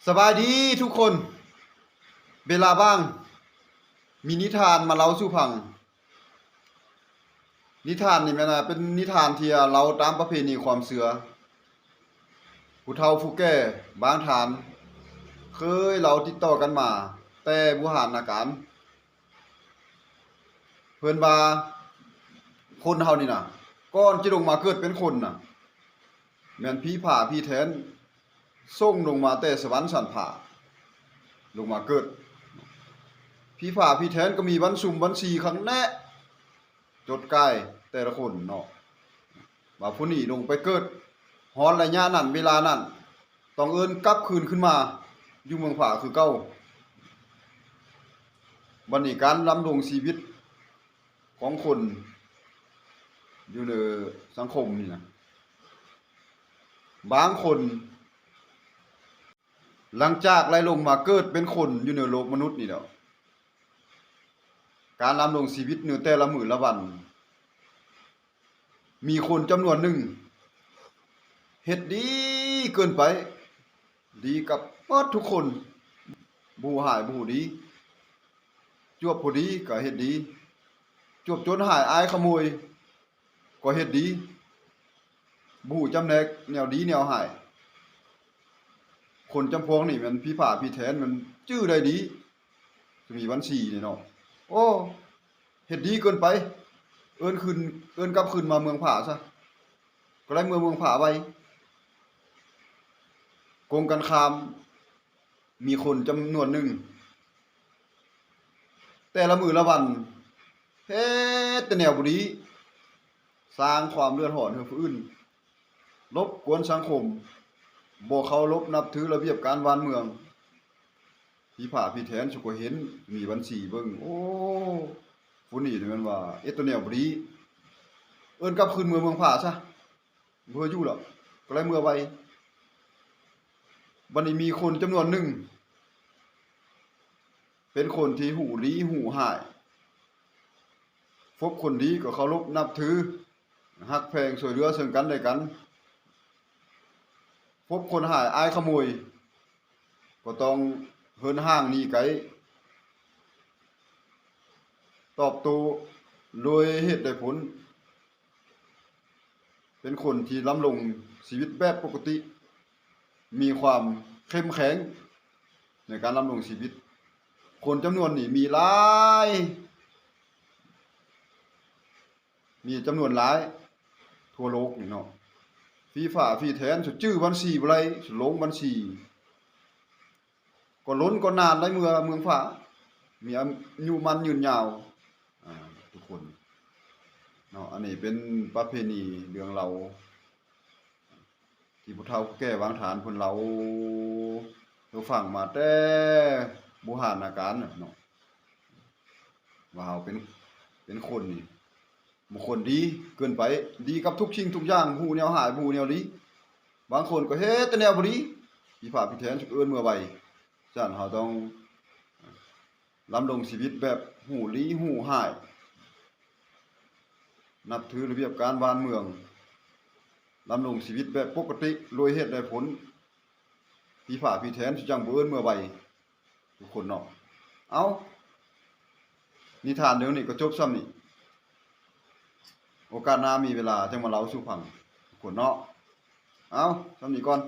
ສະບາຍດີທຸກຄົນ. ເວລາວ່າງ ມີນິທານມາເລົ່າສູ່ຟັງ. ນິທານນີ້ແມ່ນວ່າເປັນນິທານທີ່ເລົ່າຕາມປະເພນີຄວາມເຊື່ອ. ຜູ້ເຖົ້າຜູ້ແກ່ບາງທ່ານເຄີຍເລົ່າຕິດຕໍ່ກັນມາແຕ່ບູຮານນະການ. ເພິ່ນວ່າຄົນເຮົານີ້ນະ ກ່ອນຈະລົງມາເກີດເປັນຄົນນະ ແມ່ນຜີຜາຜີແຖນ ສົ່ງລົງມາແຕ່ສະຫວັນຊັ້ນຟ້າ ລົງມາເກີດ. ຜີຜາຜີແຖນກໍມີບັນຊຸມບັນຊີຄັກແນ່ ຈົດກາຍແຕ່ລະຄົນເນາະ ວ່າຜູ້ນີ້ລົງໄປເກີດ ຮອດໄລຍະນັ້ນເວລານັ້ນ ຕ້ອງເອີ້ນກັບຄືນຂຶ້ນມາຢູ່ເມືອງຜາຄືເກົ່າ. ບັດນີ້ການດຳລົງຊີວິດຂອງຄົນຢູ່ໃນສັງຄົມນີ້ນະ ບາງຄົນ ຫຼັງຈາກໄດ້ລົງມາເກີດເປັນຄົນຢູ່ໃນໂລກມະນຸດນີ້ແລ້ວ ການດຳລົງຊີວິດໃນແຕ່ລະມື້ລະວັນ ມີຄົນຈຳນວນໜຶ່ງເຮັດດີເກີນໄປ ດີກັບໝົດທຸກຄົນ ບໍ່ຮູ້ຮ້າຍບໍ່ຮູ້ດີ ຈວບຜູ້ດີກໍເຮັດດີ ຈວບຈົນຮ້າຍອາຍຂະໂມຍ ກໍເຮັດດີ ບໍ່ຮູ້ຈຳແນກແນວດີແນວຮ້າຍ. ຄົນຈຳພວກນີ້ແມ່ນຜີຜາຜີແຖນ ມັນຈື່ໄດ້ດີ ສະມີວັນສີນີ້ເນາະ. ໂອ້ ເຮັດດີເກີນໄປ ເອີ້ນຄືນ ເອີ້ນກັບຄືນມາເມືອງຜາຊະ ກໍໄດ້ເມືອເມືອງຜາໄວ. ກົງກັນຂ້າມ ມີຄົນຈຳນວນໜຶ່ງ ແຕ່ລະມື້ລະວັນເຮັດແຕ່ແນວບໍ່ດີ ສ້າງຄວາມເດືອດຮ້ອນໃຫ້ຜູ້ອື່ນ ລົບກວນສັງຄົມ ບໍ່ເຄົາລົບນັບຖືລະບຽບການບ້ານເມືອງ. ຜີຜາຜີແຖນສຸກກໍເຫັນ ມີບັນສີເບິ່ງ ໂອ້ ຜູ້ນີ້ນີ້ແມ່ນວ່າເຮັດແຕ່ແນວບໍ່ດີ ເອີ້ນກັບຄືນເມືອເມືອງຜາຊະ ບໍ່ຢູ່ແລ້ວ ກໍເລີຍເມືອໄວ. ບັດນີ້ມີຄົນຈຳນວນໜຶ່ງ ເປັນຄົນທີ່ຮູ້ດີຮູ້ຮ້າຍ ພົບຄົນດີກໍເຄົາລົບນັບຖື ຮັກແພງຊ່ວຍເຫຼືອເຊິ່ງກັນແລະກັນ ພົບຄົນຮ້າຍອາຍຂະໂມຍ ກໍຕ້ອງເຫີນຫ່າງໜີໄກ ຕອບໂຕ້ໂດຍເຫດໂດຍຜົນ. ເປັນຄົນທີ່ດຳລົງຊີວິດແບບປົກກະຕິ ມີຄວາມເຂັ້ມແຂງໃນການດຳລົງຊີວິດ. ຄົນຈຳນວນນີ້ມີຫຼາຍ ມີຈຳນວນຫຼາຍທົ່ວໂລກນີ້ເນາະ ຝີຝາຝີແຖນ ຊຸດຈື່ບັນຊີບໍ່ໄດ້ ຊຸດລົງບັນຊີ ກໍລົ້ນກໍນານໄດ້ເມືອເມືອງຜາ ມີອາຍຸໝັ້ນຍືນຍາວ ອາ ທຸກຄົນເນາະ. ອັນນີ້ເປັນປະເພນີເລື່ອງເລົ່າ ທີ່ຜູ້ເຖົ້າຜູ້ແກ່ບາງທ່ານເພິ່ນເລົ່າສູ່ຟັງມາແຕ່ບູຮານນະການເນາະ ວ່າເຮົາເປັນ ເປັນຄົນນີ້ ບາງຄົນດີເກີນໄປ ດີກັບທຸກສິ່ງທຸກຢ່າງ ບໍ່ຮູ້ແນວຮ້າຍ ບໍ່ຮູ້ແນວດີ ບາງຄົນກໍເຮັດແຕ່ແນວບໍ່ດີ ຜີຜາຜີແຖນ ເອີ້ນເມືອໄວ. ສະນັ້ນເຮົາຕ້ອງດຳລົງຊີວິດແບບຮູ້ດີຮູ້ຮ້າຍ ນັບຖືລະບຽບການບ້ານເມືອງ ດຳລົງຊີວິດແບບປົກກະຕິ ໂດຍເຫດໂດຍຜົນ ຜີຜາຜີແຖນ ຊິຈັ່ງບໍ່ເອີ້ນເມືອໄວ ທຸກຄົນເນາະ. ເອົາ ນິທານເລື່ອງນີ້ກໍຈົບສ່ຳນີ້ ໂອກາດໜ້າມີເວລາຈັ່ງມາເລົ່າສູ່ຟັງ ທຸກຄົນເນາະ. ເອົາ ສ່ຳນີ້ກ່ອນ.